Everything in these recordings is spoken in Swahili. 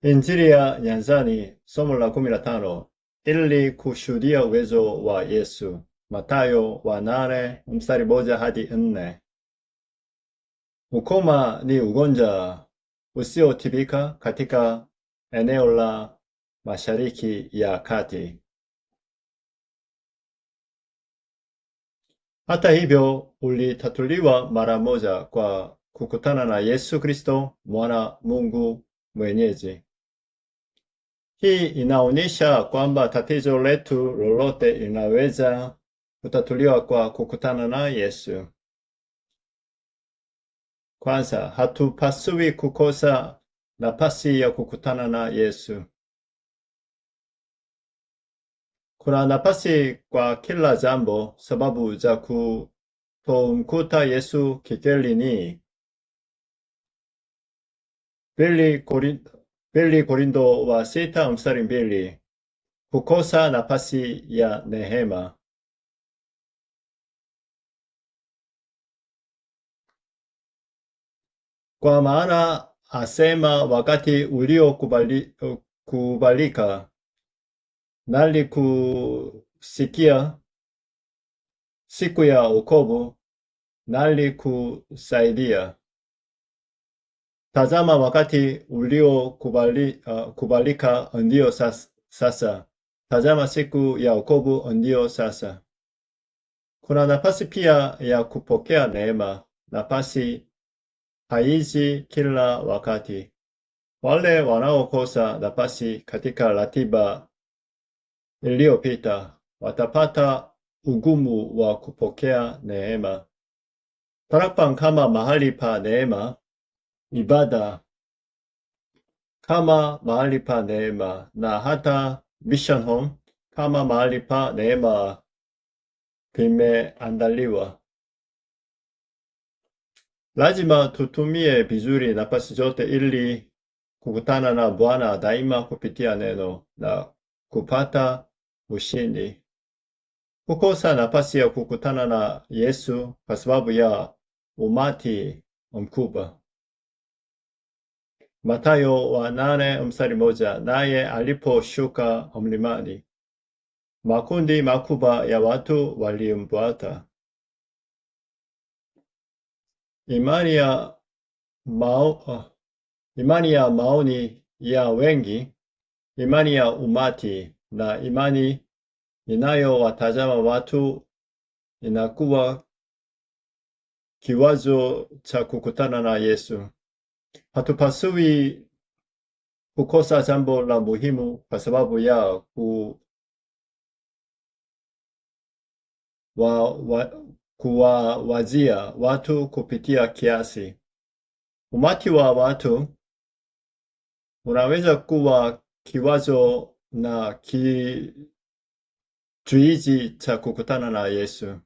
Injili ya Nyanzani, somo la 15, ili kushuhudia uwezo wa Yesu. Mathayo wa 8 mstari 1 hadi 4. Ukoma ni ugonjwa usiotibika katika eneo la Mashariki ya Kati. Hata hivyo, ulitatuliwa mara moja kwa kukutana na Yesu Kristo, Mwana Mungu Mwenyezi. Hii inaonyesha kwamba tatizo letu lolote linaweza kutatuliwa kwa kukutana na Yesu. Kwanza, hatupaswi kukosa nafasi ya kukutana na Yesu. Kuna nafasi kwa kila jambo. Sababu za kutomkuta Yesu kikweli ni pili Korinto wa 6 mstari 2, kukosa nafasi ya neema. Kwa maana asema, wakati uliokubalika nalikusikia, siku ya wokovu nalikusaidia. Tazama, wakati uliokubalika ndio sasa. Tazama, siku ya wokovu ndio sasa. Kuna nafasi pia ya kupokea neema. Nafasi haiji kila wakati. Wale wanaokosa nafasi katika ratiba iliyopita watapata ugumu wa kupokea neema. Tarakban kama mahali pa neema, ibada kama mahali pa neema, na hata mission home kama mahali pa neema vimeandaliwa. Lazima tutumie vizuri nafasi zote ili kukutana na Bwana daima kupitia neno na kupata ushindi. Kukosa nafasi ya kukutana na Yesu kwa sababu ya umati mkubwa. Mathayo wa 8 mstari 1, naye aliposhuka mlimani, makundi makubwa ya watu walimfuata. Imani ya imani ya maoni ya wengi, imani ya umati na imani inayowatazama watu inakuwa kiwazo cha kukutana na Yesu. Hatupaswi kukosa jambo la muhimu kwa sababu ya kuwawazia watu kupitia kiasi. Umati wa watu unaweza kuwa kiwazo na kizuizi cha kukutana na Yesu.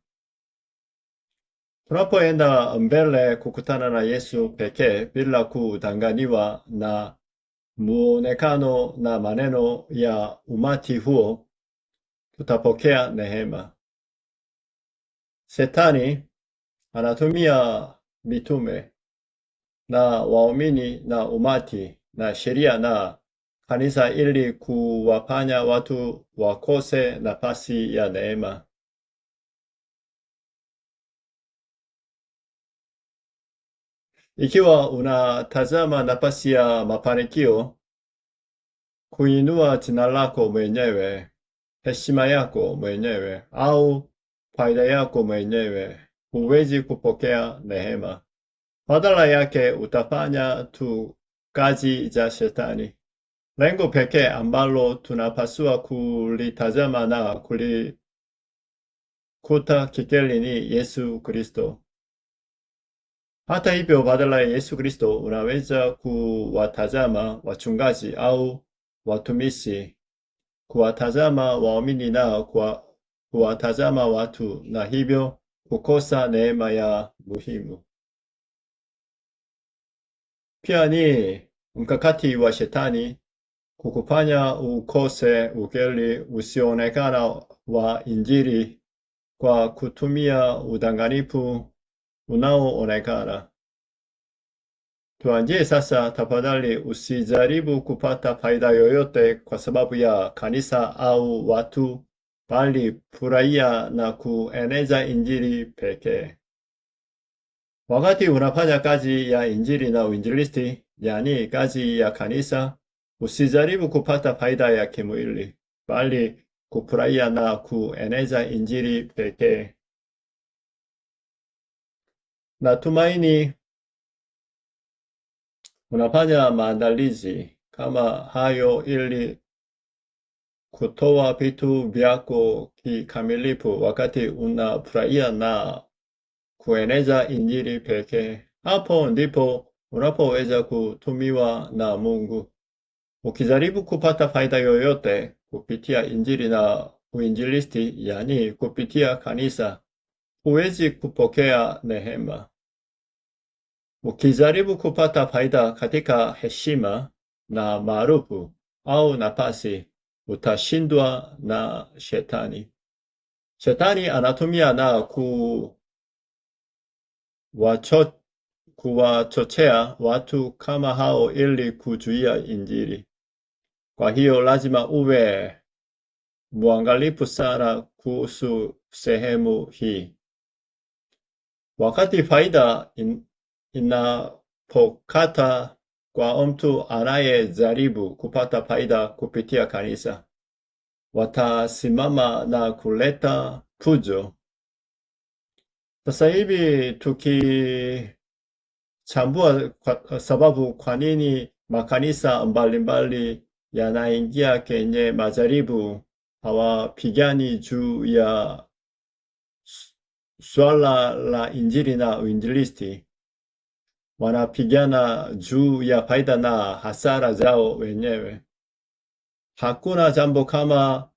Tunapoenda mbele kukutana na Yesu pekee bila kudanganiwa na muonekano na maneno ya umati huo, tutapokea neema. Shetani anatumia mitume na waumini na umati na sheria na kanisa ili kuwafanya watu wakose nafasi ya neema. Ikiwa unatazama nafasi ya mafanikio, kuinua jina lako mwenyewe, heshima yako mwenyewe, au faida yako mwenyewe, huwezi kupokea neema. Badala yake utafanya tu kazi za shetani. Lengo pekee ambalo tunapaswa kulitazama na kulikuta kikweli ni Yesu Kristo. Hata hivyo, badala ya Yesu Kristo unaweza kuwatazama wachungaji au watumishi, kuwatazama waumini na kuwatazama watu, na hivyo kukosa neema ya muhimu. Pia ni mkakati wa shetani kukufanya ukose ukweli usioonekana wa Injili kwa kutumia udanganyifu unaoonekana. Tuanzie sasa, tafadhali usijaribu kupata faida yoyote kwa sababu ya kanisa au watu, bali furahia na kueneza Injili pekee. Wakati unafanya kazi ya Injili na uinjilisti, yaani kazi ya kanisa, usijaribu kupata faida ya kimwili, bali kufurahia na kueneza Injili pekee. Natumaini unafanya maandalizi kama hayo ili kutoa vitu vyako kikamilifu wakati unafurahia na kueneza Injili pekee. Hapo ndipo unapoweza kutumiwa na Mungu. Ukijaribu kupata faida yoyote kupitia Injili na uinjilisti, yaani kupitia kanisa, huwezi kupokea neema. Ukijaribu kupata faida katika heshima na maarufu au nafasi, utashindwa na shetani. Shetani anatumia na kuwachochea watu kama hao ili kuzuia Injili. Kwa hiyo lazima uwe mwangalifu sana kuhusu sehemu hii. Wakati faida inapokata kwa mtu anayejaribu kupata faida kupitia kanisa, watasimama na kuleta fujo. Sasa hivi tukichambua kwa sababu kwa nini makanisa mbalimbali yanaingia kwenye majaribu, hawapigani juu ya swala la Injili na uinjilisti, wanapigana juu ya faida na hasara zao wenyewe. Hakuna jambo kama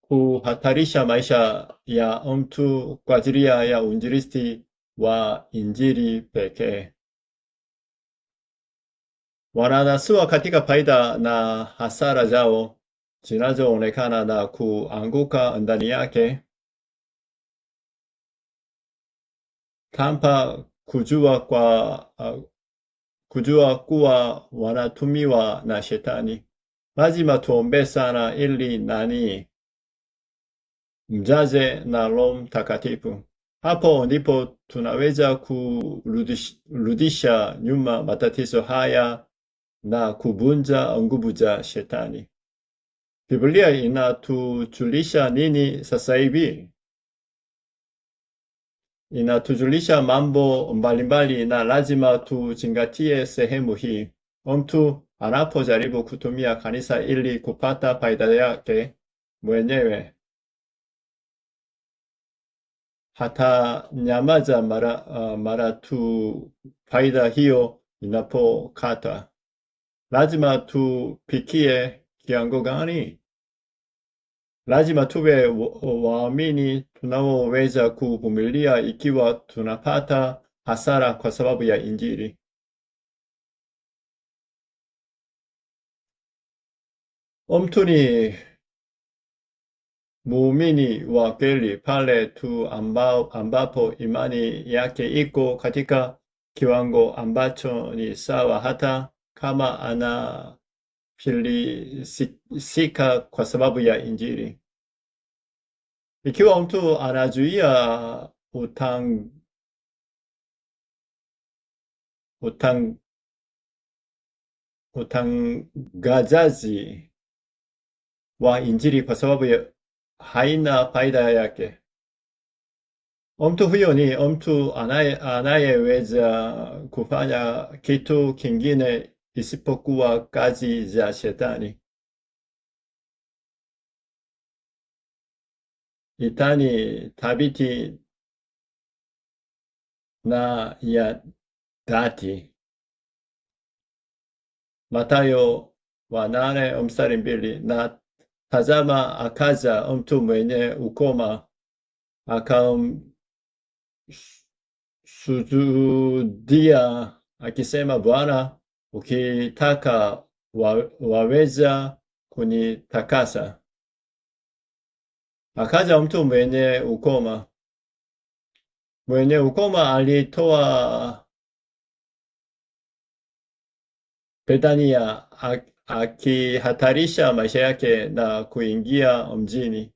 kuhatarisha maisha ya mtu kwa ajili ya uinjilisti wa Injili pekee. Wananasua katika faida na hasara zao zinazoonekana na kuanguka ndani yake. Tampa kujua kuwa wanatumiwa na shetani. Lazima tuombe sana ili nani mjaze na Roho Mtakatifu. Hapo ndipo tunaweza kurudisha nyuma matatizo haya na kuvunja nguvu za shetani. Biblia inatujulisha nini sasa hivi? Inatujulisha mambo mbalimbali na lazima tuzingatie sehemu hii. Mtu anapojaribu kutumia kanisa ili kupata faida yake mwenyewe, hatanyamaza mara tu faida hiyo inapokata. Lazima tufikie kiwango gani? Lazima tuwe waamini tunaoweza kuvumilia ikiwa tunapata hasara kwa sababu ya Injili. Mtu ni muumini wa kweli pale tu ambapo imani yake iko katika kiwango ambacho ni sawa, hata kama anafilisika kwa sababu ya Injili. Ikiwa mtu anazuia utangazaji wa Injili kwa sababu haina faida yake, mtu huyo ni mtu anayeweza kufanya kitu kingine isipokuwa kazi za shetani. Itani thabiti na ya dhati. Mathayo 8:2. Na tazama, akaja mtu mwenye ukoma akamsujudia akisema, Bwana, ukitaka waweza kunitakasa. Akaja mtu mwenye ukoma. Mwenye ukoma alitoa Bethania akihatarisha maisha yake na kuingia mjini.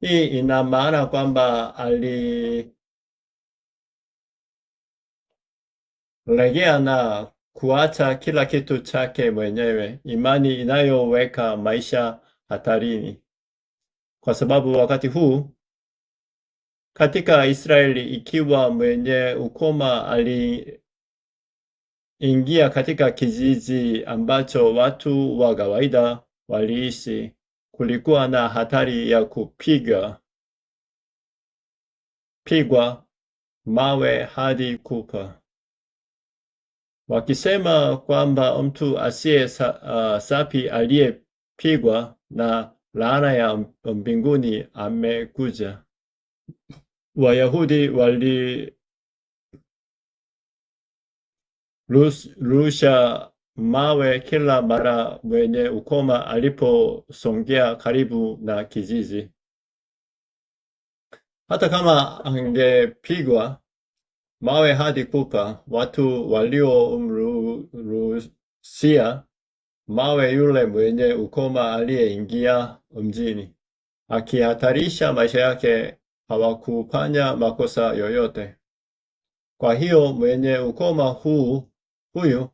Hii ina maana kwamba alilegea na kuacha kila kitu chake mwenyewe, imani inayoweka maisha hatarini, kwa sababu wakati huu katika Israeli, ikiwa mwenye ukoma aliingia katika kijiji ambacho watu wa kawaida waliishi, kulikuwa na hatari ya pigwa mawe hadi kufa, wakisema kwamba mtu asiye safi aliyepigwa na laana ya mbinguni amekuja. Wayahudi walirusha mawe kila mara mwenye ukoma aliposongea karibu na kijiji. Hata kama angepigwa mawe hadi kufa, watu waliomrushia mawe yule mwenye ukoma aliyeingia mjini akihatarisha maisha yake hawakufanya makosa yoyote. Kwa hiyo mwenye ukoma huyu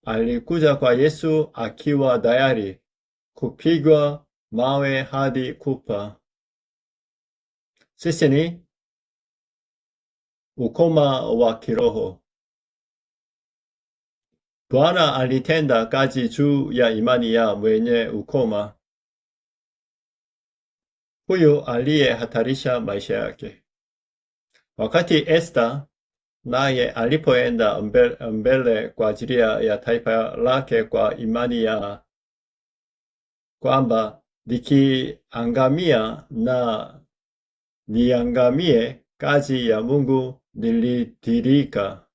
alikuja kwa Yesu akiwa tayari kupigwa mawe hadi kufa. Sisi ni ukoma wa kiroho. Bwana alitenda kazi juu ya imani ya mwenye ukoma huyu aliyehatarisha maisha yake. Wakati Esta naye alipoenda mbele kwa ajili ya taifa lake kwa imani ya kwamba nikiangamia na niangamie, kazi ya Mungu nilidirika.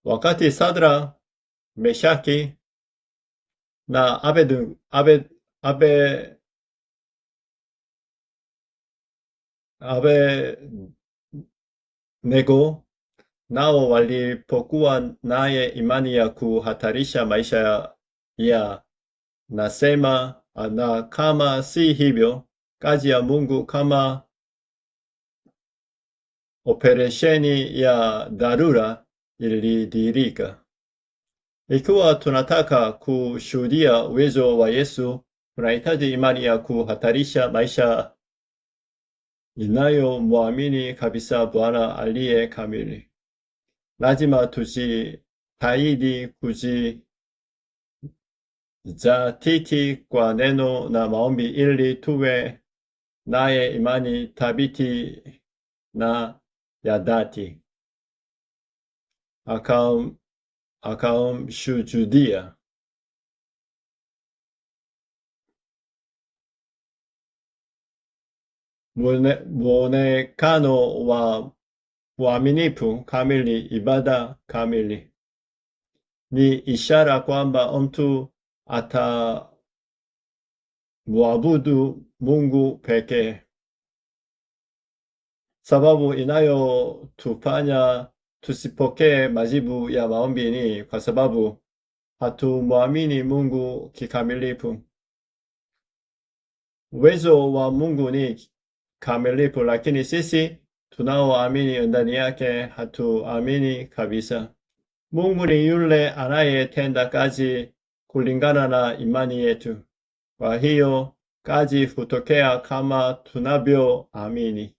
Wakati Sadra, Meshaki na Abednego nao walipokuwa naye imani ya kuhatarisha maisha ya nasema, na kama si hivyo, kazi ya Mungu kama operesheni ya dharura ilidirika. Ikiwa tunataka kushuhudia uwezo wa Yesu, tunahitaji imani ya kuhatarisha maisha inayomwamini kabisa Bwana aliye kamili. Lazima tujitahidi kujizatiti kwa neno na maombi ili tuwe naye imani thabiti na ya dhati. Akamshujudia. Mwonekano wa uaminifu kamili, ibada kamili ni ishara kwamba mtu atamwabudu Mungu pekee. Sababu inayotufanya tusipokee majibu ya maombi ni kwa sababu hatumwamini Mungu kikamilifu. Uwezo wa Mungu ni kamilifu, lakini sisi tunaoamini ndani yake hatuamini kabisa. Mungu ni yule anayetenda kazi kulingana na imani yetu. Kwa hiyo kazi hutokea kama tunavyoamini.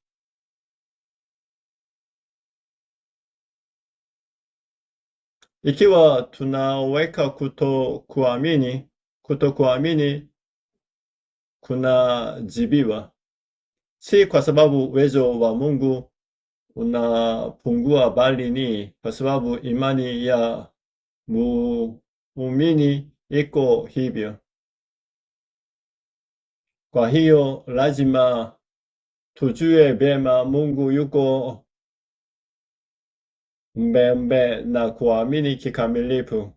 Ikiwa tunaweka kutokuamini kunajibiwa, si kwa sababu uwezo wa Mungu unapungua, bali ni kwa sababu imani ya muumini iko hivyo. Kwa hiyo lazima tujue vyema Mungu yuko mbembe na kuamini kikamilifu.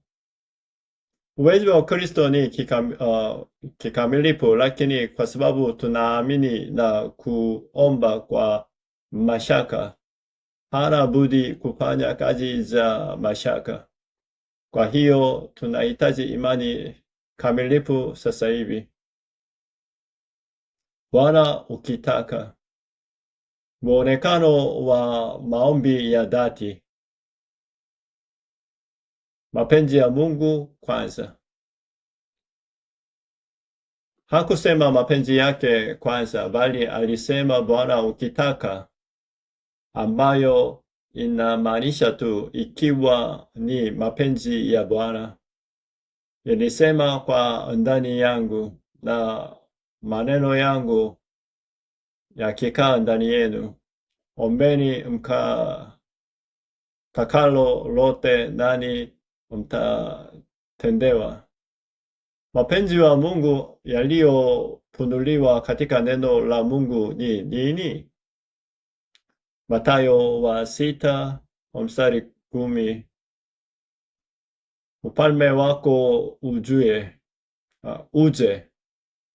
Uwezo wa Kristo ni kikamilifu, lakini kwa sababu tunaamini na kuomba kwa mashaka, Hana budi kufanya kazi za mashaka. Kwa hiyo tunahitaji imani kamilifu sasa hivi. Bwana ukitaka. Mwonekano wa maombi ya dhati. Mapenzi ya Mungu kwanza. Hakusema mapenzi yake kwanza, bali alisema Bwana ukitaka, ambayo inamaanisha tu ikiwa ni mapenzi ya Bwana. Nilisema kwa ndani yangu na maneno yangu yakikaa ndani yenu, ombeni mtakalo lote, nani mtatendewa. Mapenzi wa Mungu yaliyofunuliwa katika neno la Mungu ni nini? Mathayo wa 6 mstari 10. Ufalme wako uje,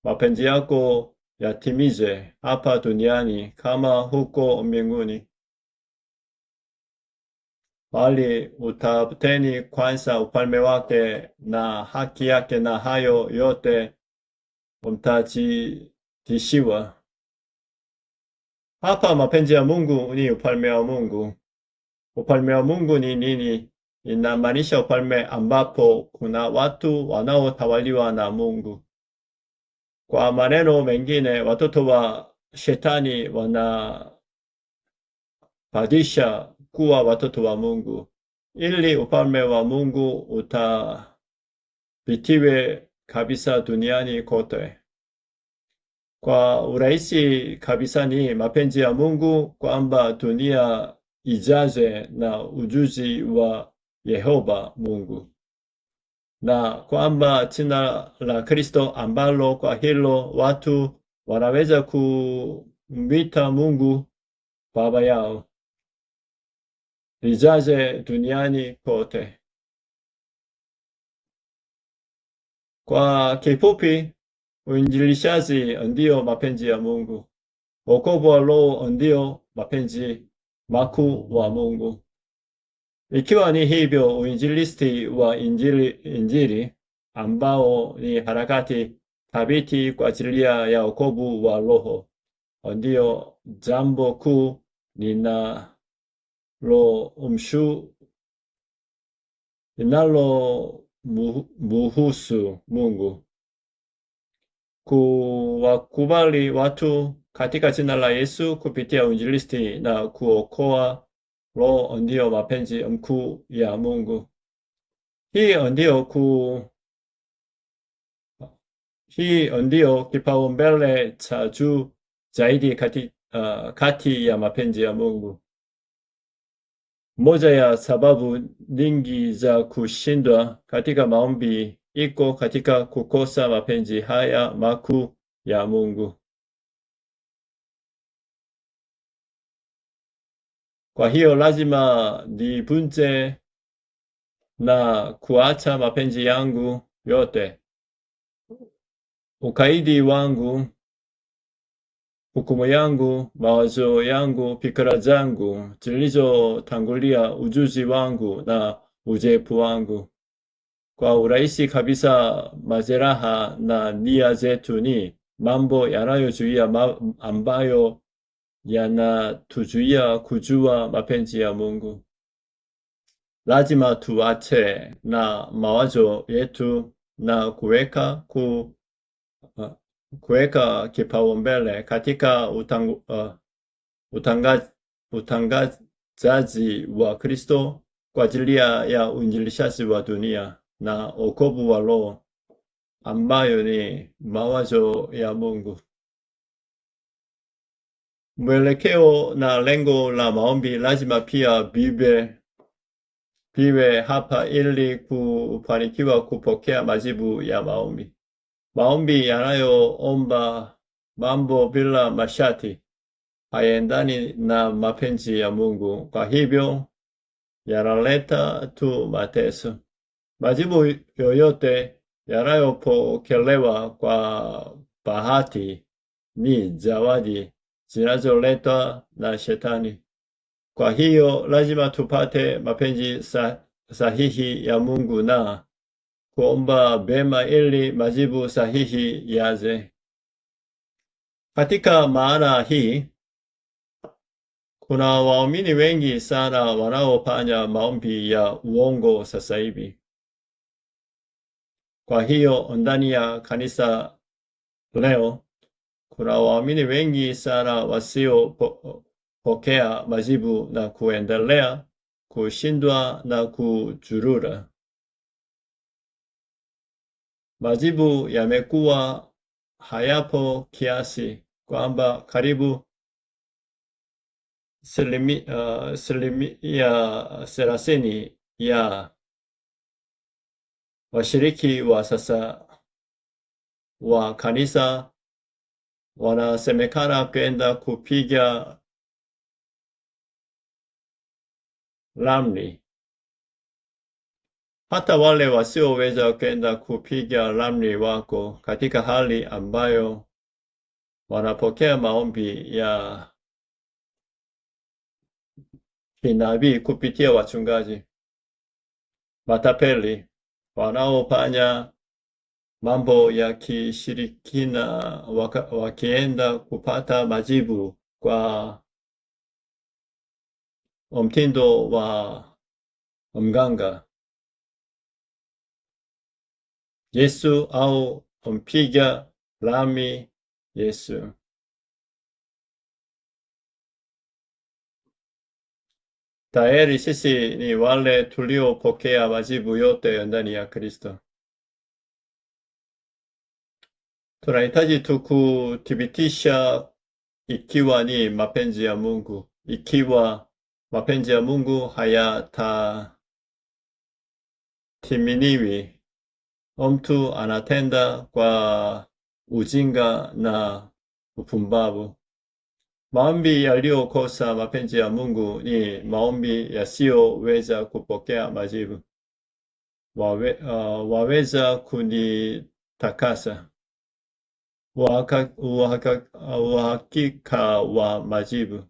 mapenzi yako yatimize hapa duniani kama huko mbinguni. Bali utafuteni kwanza ufalme wake na haki yake, na hayo yote mtazidishiwa. Hapa mapenzi ya Mungu ni ufalme wa Mungu. Ufalme wa Mungu ni nini? Inamaanisha ufalme ambapo kuna watu wanaotawaliwa na Mungu. Kwa maneno mengine, watoto wa shetani wanabadilisha kuwa watoto wa Mungu ili ufalme wa Mungu uthabitiwe kabisa duniani kote. Kwa urahisi kabisa ni mapenzi ya Mungu kwamba dunia ijaze na ujuzi wa Yehova Mungu na kwamba jina la Kristo ambalo kwa hilo watu wanaweza kumwita Mungu Baba yao lijaze duniani kote. Kwa kifupi, uinjilishaji ndio mapenzi ya Mungu. Wokovu wa roho ndio mapenzi makuu wa Mungu. Ikiwa ni hivyo, uinjilisti wa Injili ambao ni harakati thabiti kwa ajili ya wokovu wa roho ndio jambo kuu linalomhusu Mungu. Kuwakubali watu katika jina la Yesu kupitia uinjilisti na kuokoa roho ndiyo mapenzi mkuu ya Mungu. Hii ndiyo kipaumbele cha juu zaidi kati ya mapenzi ya Mungu. Moja ya sababu nyingi za kushindwa katika maombi iko katika kukosa mapenzi haya makuu ya Mungu. Kwa hiyo lazima nivunje na kuacha mapenzi yangu yote, ukaidi wangu, hukumu yangu, mawazo yangu, fikra zangu zilizotangulia, ujuzi wangu na uzoefu wangu. Kwa urahisi kabisa, majeraha na nia zetu ni mambo yanayozuia ambayo yanatuzuia kujua mapenzi ya Mungu. Lazima tuache na mawazo yetu na kuweka kipaumbele katika utangazaji wa Kristo kwa ajili ya uinjilishaji wa dunia na wokovu wa roho ambayo ni mawazo ya Mungu. Mwelekeo na lengo la maombi lazima pia viwe hapa ili kufanikiwa kupokea majibu ya maombi. Maombi yanayoomba mambo bila masharti hayaendani na mapenzi ya Mungu, kwa hivyo yanaleta tu mateso. Majibu yoyote yanayopokelewa kwa bahati ni zawadi zinazoletwa na Shetani. Kwa hiyo lazima tupate mapenzi sahihi ya Mungu na kuomba vema ili majibu sahihi yaje. Katika maana hii, kuna waumini wengi sana wanaofanya maombi ya uongo sasa hivi. Kwa hiyo ndani ya kanisa leo kuna waumini wengi sana wasiopokea majibu na kuendelea kushindwa na kujurura. Majibu yamekuwa hayapo kiasi kwamba karibu 30% ya washiriki wa sasa wa kanisa wanasemekana kwenda kupiga ramli. Hata wale wasioweza kwenda kupiga ramli wako katika hali ambayo wanapokea maombi ya kinabii kupitia wachungaji matapeli wanaofanya mambo ya kishirikina wakienda kupata majibu kwa mtindo wa mganga Yesu au mpiga lami Yesu. Tayari sisi ni wale tuliopokea majibu yote ndani ya Kristo. Tunahitaji tu kuthibitisha ikiwa ni mapenzi ya Mungu. Ikiwa mapenzi ya Mungu hayatatimiliwi, mtu anatenda kwa ujinga na upumbavu. Maombi yaliyokosa mapenzi ya Mungu ni maombi yasiyoweza kupokea majibu. Waweza kunitakasa. Uhakika wa majibu.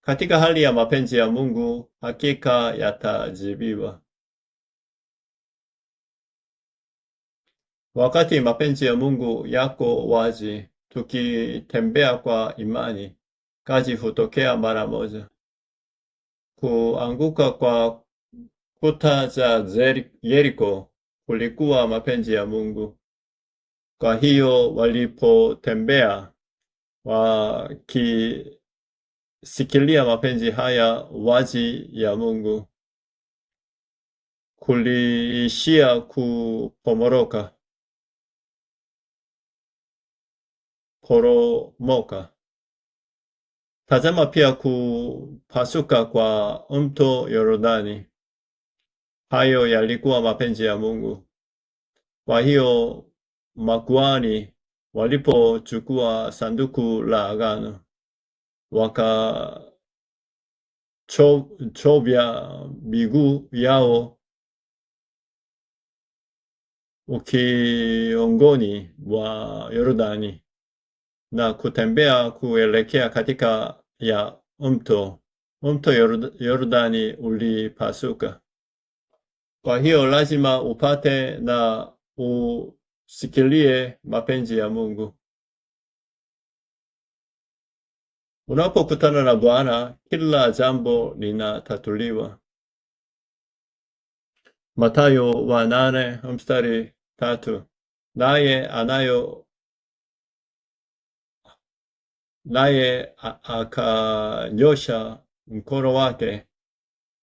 Katika hali ya mapenzi ya Mungu, hakika yatajibiwa. Wakati mapenzi ya Mungu yako wazi, tukitembea kwa imani, kazi hutokea mara moja. Kuanguka kwa kuta za Yeriko kulikuwa mapenzi ya Mungu. Kwa hiyo walipotembea wakisikilia mapenzi haya wazi ya Mungu, kuliishia kupomoroka poromoka. Tazama pia kupasuka kwa mto Yordani. Hayo yalikuwa mapenzi ya Mungu. Kwa hiyo makuhani walipochukua sanduku la agano wakachovya miguu yao ukiongoni mwa Yordani na kutembea kuelekea katika ya mto. Mto Yordani ulipasuka. Kwa hiyo lazima upate na usikilie mapenzi ya Mungu. Unapokutana na Bwana, kila jambo linatatuliwa. Mathayo wa 8 mstari 3. Naye anayo naye akanyosha mkono wake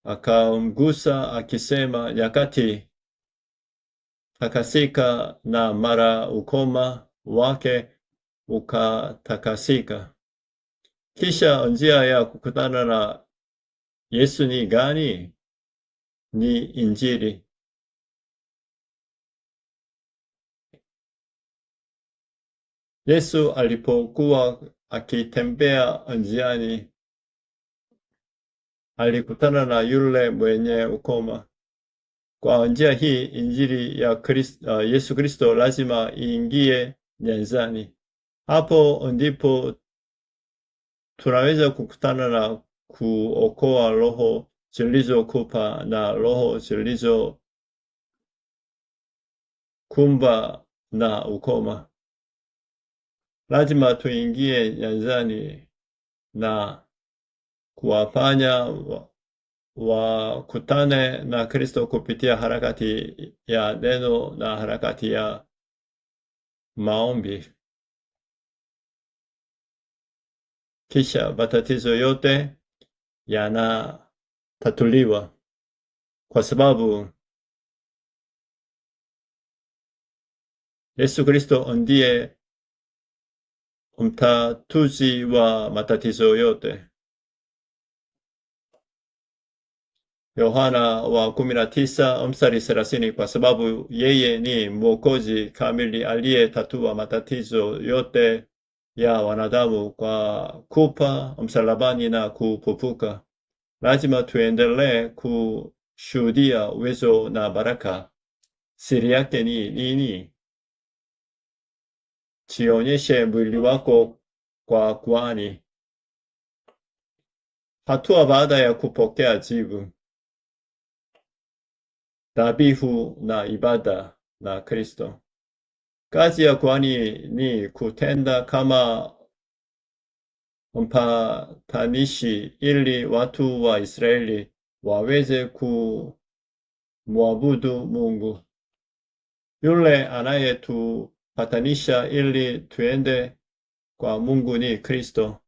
akamgusa akisema, nyakati takasika, na mara ukoma wake ukatakasika. Kisha njia ya kukutana na Yesu ni gani? Ni Injili. Yesu alipokuwa akitembea njiani alikutana na yule mwenye ukoma. Kwa njia hii Injili ya Yesu Kristo lazima iingie nyanzani. Hapo ndipo tunaweza kukutana na kuokoa roho zilizokufa na roho zilizokumbwa na ukoma. Lazima tuingie nyanzani na kuwafanya wakutane na Kristo kupitia harakati ya neno na harakati ya maombi. Kisha matatizo yote yanatatuliwa, kwa sababu Yesu Kristo ndiye mtatuzi wa matatizo yote. Yohana wa 19 mstari 30, kwa sababu yeye ni Mwokozi kamili aliyetatua matatizo yote ya wanadamu kwa kufa msalabani na kufufuka. Lazima tuendelee kushuhudia uwezo na baraka. Siri yake ni nini? Jionyeshe mwili wako kwa kuhani. Hatua baada ya kupokea jibu. Dhabihu na ibada na Kristo. Kazi ya kuhani ni kutenda kama mpatanishi ili watu wa Israeli waweze kumwabudu Mungu. Yule anayetupatanisha ili tuende kwa Mungu ni Kristo.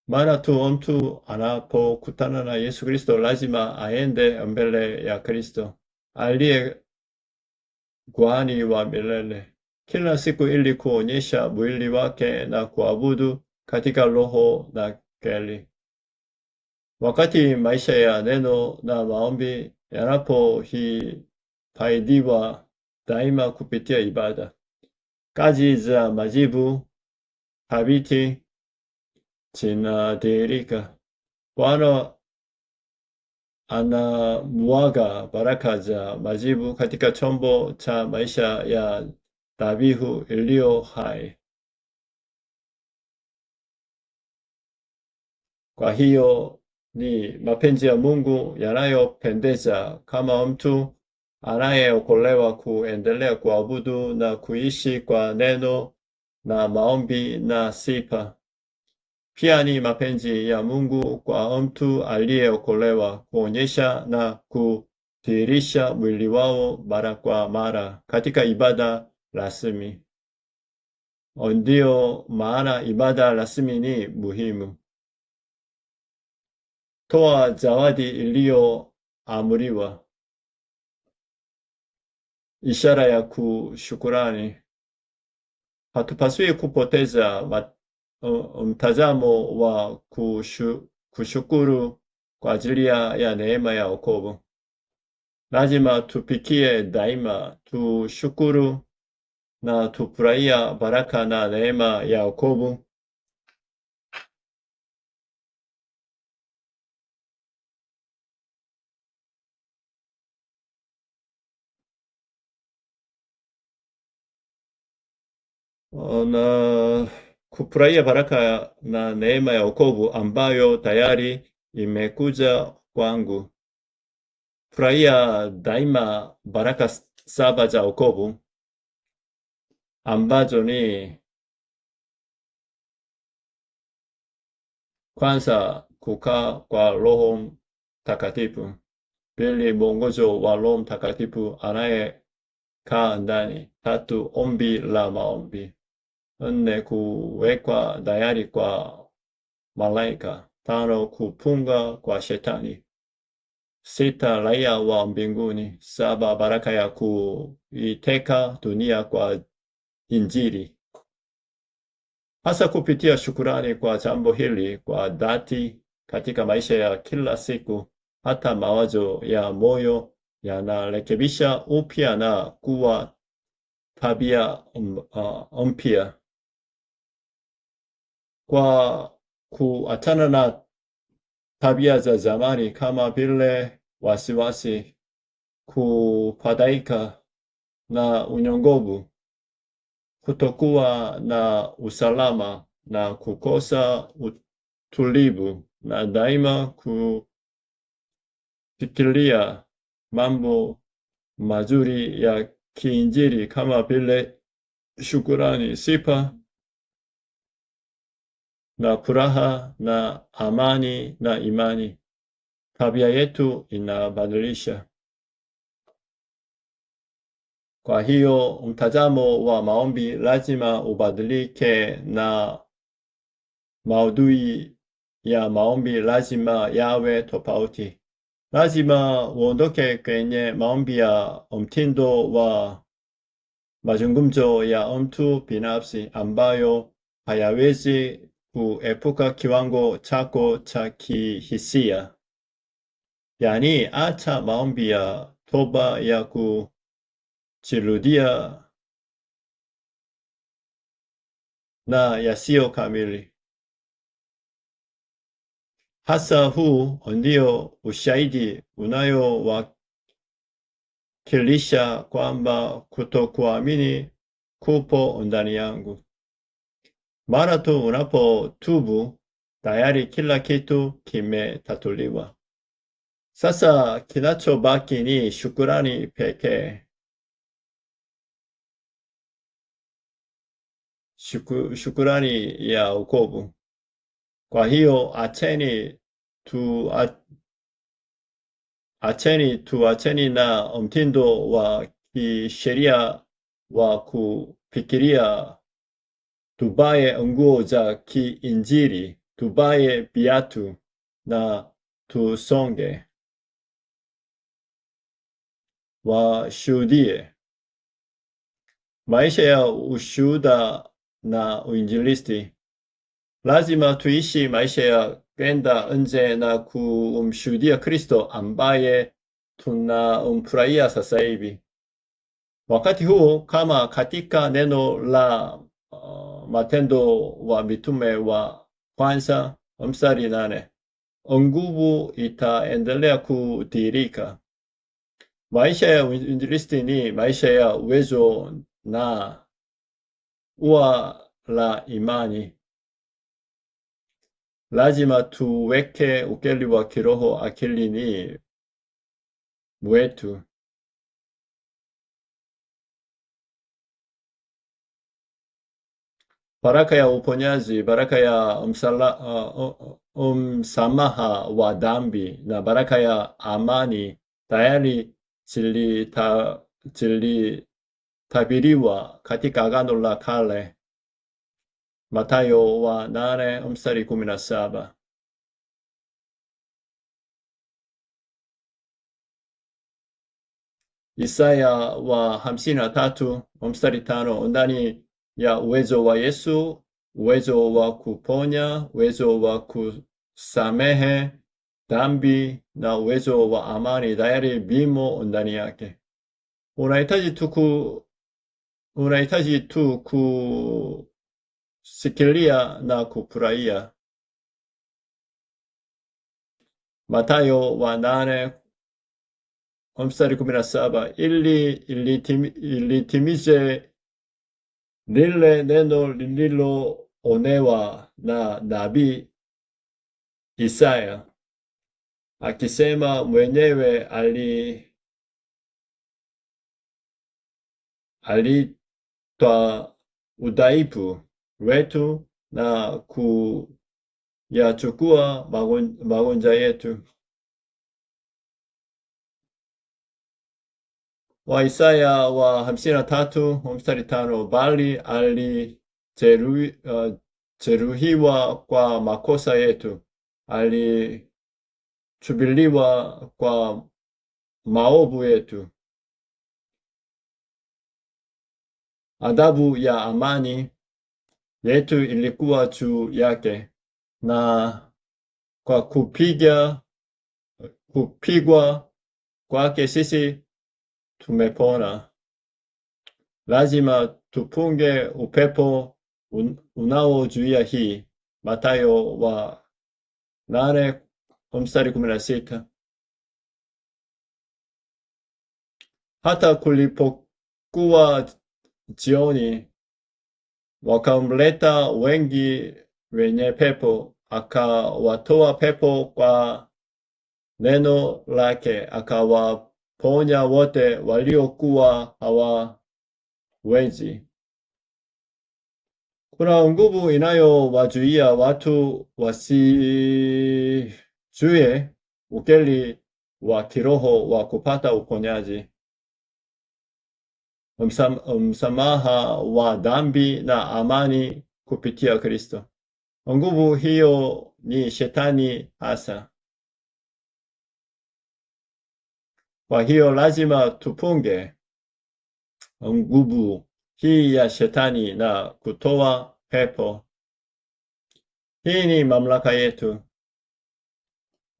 Mara tu mtu anapokutana na Yesu Kristo lazima aende mbele ya Kristo aliye kuhani wa milele kila siku ili kuonyesha mwili wake na kuabudu katika roho na kweli. Wakati maisha ya neno na maombi yanapohifadhiwa daima kupitia ibada, kazi za majibu thabiti zinadhihirika. Bwana anamwaga baraka za majibu katika chombo cha maisha ya dhabihu iliyo hai. Kwa hiyo ni mapenzi ya Mungu yanayopendeza kama mtu anayeokolewa kuendelea kuabudu na kuishi kwa neno na maombi na sifa. Pia ni mapenzi ya Mungu kwa mtu aliyeokolewa kuonyesha na kudhihirisha mwili wao mara kwa mara katika ibada rasmi. Ndiyo maana ibada rasmi ni muhimu. Toa zawadi iliyoamriwa, ishara ya kushukurani. Hatupaswi kupoteza mtazamo wa kushukuru kwa ajili ya neema ya wokovu. Lazima tupikie daima, tushukuru na tufurahia baraka na neema ya wokovu. Na kufurahia baraka na neema ya wokovu ambayo tayari imekuja kwangu. Furahia daima baraka saba za wokovu ambazo ni: kwanza, kukaa kwa Roho Mtakatifu; pili, mwongozo wa Roho Mtakatifu anayekaa ndani; tatu, ombi la maombi; nne, kuwekwa tayari kwa malaika; tano, kupunga kwa shetani; sita, raia wa mbinguni; saba, baraka ya kuiteka dunia kwa Injili. Hasa kupitia shukurani kwa jambo hili kwa dhati katika maisha ya kila siku, hata mawazo ya moyo yanarekebisha upya na kuwa tabia mpya. Kwa kuachana na tabia za zamani kama vile wasiwasi, kufadhaika na unyongovu, kutokuwa na usalama na kukosa tulivu na daima kufikiria mambo mazuri ya kiinjili kama vile shukurani, sifa na furaha na amani na imani. Tabia yetu inabadilisha. Kwa hiyo mtazamo wa maombi lazima ubadilike na maudhui ya maombi lazima yawe tofauti. Lazima uondoke kwenye maombi ya mtindo wa mazungumzo ya mtu binafsi ambayo hayawezi kuepuka kiwango chako cha kihisia. Yaani, acha maombi ya toba ya kujirudia na yasiyo kamili. Hasa huu ndio ushahidi unayowakilisha kwamba kutokuamini kupo ndani yangu. Mara tu unapotubu, tayari kila kitu kimetatuliwa. Sasa kinachobaki ni shukurani pekee. Shukurani ya wokovu. Kwa hiyo acheni tuacheni na mtindo wa kisheria wa kufikiria, tuvae nguo za kiinjili, tuvae viatu na tusonge. Washuhudie. Maisha ya ushuhuda na uinjilisti. Lazima tuishi maisha ya kwenda nje na kumshuhudia Kristo ambaye tunamfurahia sasa hivi. Wakati huu kama katika neno la Matendo wa Mitume wa kwanza mstari 8, nguvu itaendelea kudhihirika. Maisha ya uinjilisti ni maisha ya uwezo na ua la imani. Lazima tuweke ukweli wa kiroho akilini mwetu. Baraka ya uponyaji, baraka ya msamaha wa dhambi na baraka ya amani tayari zilitabiriwa katika Agano la Kale. Mathayo wa 8 mstari 17. Isaya wa 53 mstari 5. Ndani ya uwezo wa Yesu, uwezo wa kuponya, uwezo wa kusamehe dhambi na uwezo wa amani tayari vimo ndani yake. Unahitaji tu kusikilia na kufurahia. Mathayo wa 8 mstari 17, ili ilitimize lile neno lililoonewa na nabii Isaya akisema mwenyewe alitwaa udhaifu wetu na kuyachukua magonjwa yetu. Wa Isaya wa 53 mstari 5, bali alijeruhiwa kwa makosa yetu, alichubuliwa kwa maovu yetu. Adhabu ya amani yetu ilikuwa juu yake, na kwa kupigwa kwake sisi tumepona. Lazima tupunge upepo unaozuia hii. Mathayo wa 8 mstari 16. Hata kulipokuwa jioni, wakamleta wengi wenye pepo Akawatoa pepo kwa neno lake, akawaponya wote waliokuwa hawawezi. Kuna nguvu inayowazuia watu wasijue ukweli wa kiroho wa kupata uponyaji, msamaha wa dhambi na amani kupitia Kristo. Nguvu hiyo ni shetani hasa. Kwa hiyo lazima tupunge nguvu hii ya shetani na kutoa pepo. Hii ni mamlaka yetu.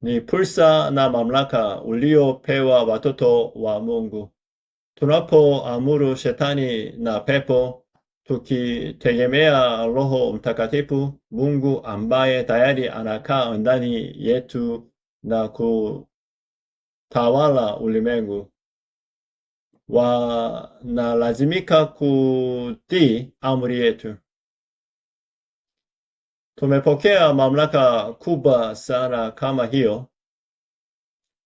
Ni fursa na mamlaka uliopewa watoto wa Mungu. Tunapoamuru shetani na pepo, tukitegemea Roho Mtakatifu, Mungu ambaye tayari anakaa ndani yetu na kutawala ulimwengu, wanalazimika kutii amri yetu. Tumepokea mamlaka kubwa sana kama hiyo.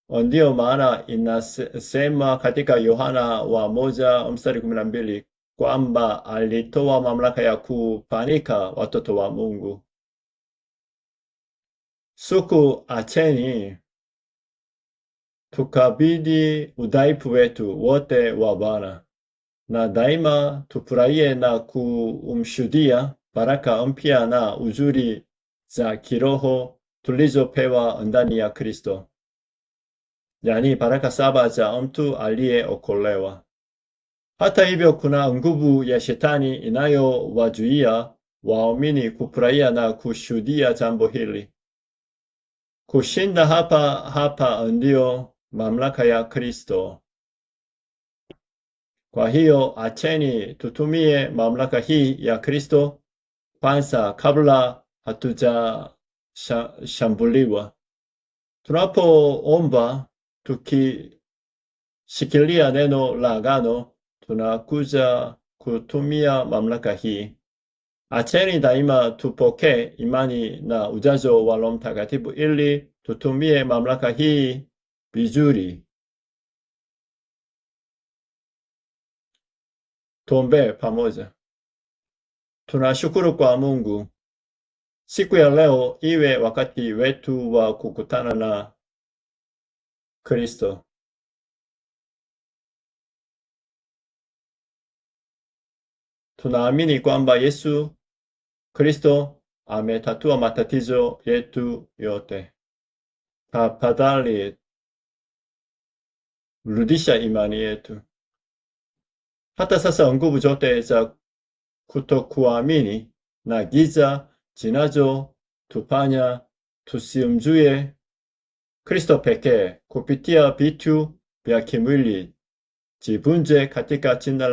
Ndiyo maana inasema katika Yohana wa 1 mstari 12 kwamba alitoa mamlaka ya kufanyika watoto wa Mungu. Siku acheni tukabidhi udhaifu wetu wote wa Bwana, na daima tufurahie na kumshuhudia baraka mpya na uzuri za kiroho tulizopewa ndani ya Kristo, yaani baraka saba za mtu aliyeokolewa. Hata hivyo, kuna nguvu ya shetani inayowazuia waumini kufurahia na kushuhudia jambo hili. Kushinda hapa ndio mamlaka ya Kristo. Kwa hiyo acheni tutumie mamlaka hii ya Kristo kwanza kabla hatujashambuliwa. Tunapoomba tukishikilia neno la agano, tunakuja kutumia mamlaka hii. Acheni daima tupokee imani na ujazo wa Roho Mtakatifu ili tutumie mamlaka hii vizuri. Tuombe pamoja. Tunashukuru kwa Mungu. Siku ya leo iwe wakati wetu wa kukutana na Kristo. Tunaamini kwamba Yesu Kristo ametatua matatizo yetu yote. Tafadhali rudisha imani yetu. Hata sasa nguvu zote za kutokuamini na giza zinazotufanya tusimjue Kristo pekee kupitia vitu vya kimwili zivunje katika jina